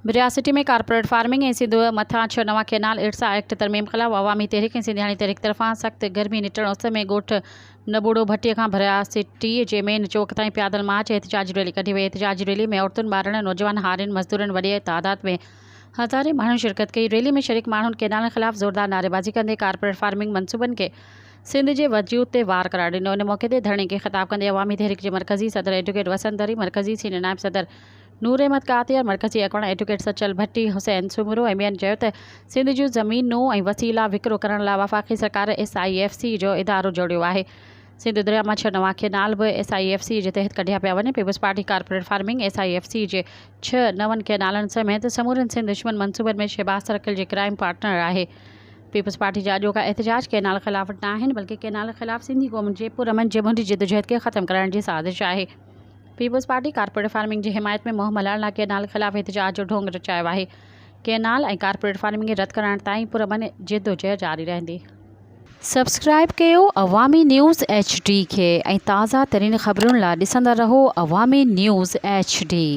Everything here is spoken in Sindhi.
Bhiria city ۾ corporate farming ۽ Sindhu مٿان ڇهه نوان ڪينال ارسا ايڪٽ ترميم خلاف عوامي تحريڪ ۽ سنڌياڻي تحريڪ طرفان سخت گرمي نٽڻ اس ۾ ڳوٺ نبوڙو ڀٽي کان ڀريا سٽي جي مين چوڪ تائين پيادل مارچ احتجاجي ريلي ڪڍي وئي احتجاجي ريلي ۾ عورتن ٻارڙن نوجوان هارين مزدورن وڏي تعداد ۾ هزارين ماڻهن شرڪت ڪئي ريلي ۾ شريڪ ماڻهن ڪينالن خلاف زوردار نعريبازي ڪندي ڪارپوريٽ فارمنگ منصوبن کي سنڌ جي وجود تي وار قرار ڏنو ان موقعي تي ڌرڻي کي خطاب ڪندي عوامي تحريڪ جي مرڪزي صدر ايڊوڪيٽ وسند دري مرڪزي سينيئر نائب صدر نور احمد ڪاتيار، مرڪزي اڳواڻ ايڊوڪيٽ سچل ڀٽي، حسين سومرو ۽ ٻين چيو ته سنڌ جون زمينون ۽ وسيلا وڪرو ڪرڻ لاء وفاقي سرڪار ايس I F C جو ادارو جوڙيو آهي. سنڌ درياء مان ڇهه نوان ڪينال به ايس I F C جي تحت ڪڍيا پيا وڃن. Peoples party corporate farming S I F C جي ڇهه نون ڪينالن سميت سمورن سنڌ دشمن منصوبن ۾ شهباز سرڪل جي ڪرائم پارٽنر آهي. پيپلز پارٽي جا اڄوڪا احتجاج ڪينال خلاف ناهن بلڪه ڪينال خلاف سنڌي قوم جي پرامن جمهوري جدوجهد کي ختم ڪرڻ جي سازش آهي. پيپلز پارٽي ڪارپوريٽ فارمنگ جي حمايت ۾ منهن ملهائڻ لاء ڪينال خلاف احتجاج جو ڍونگ رچايو آهي. ڪينال ۽ ڪارپوريٽ فارمنگ کي رد ڪرائڻ تائين پرامن جدوجهد جاري رهندي. سبسڪرائيب ڪيو عوامي نيوز ايڇ ڊي کي ۽ تازه ترين خبرن لا ڏسندا رهو عوامي نيوز ايڇ ڊي.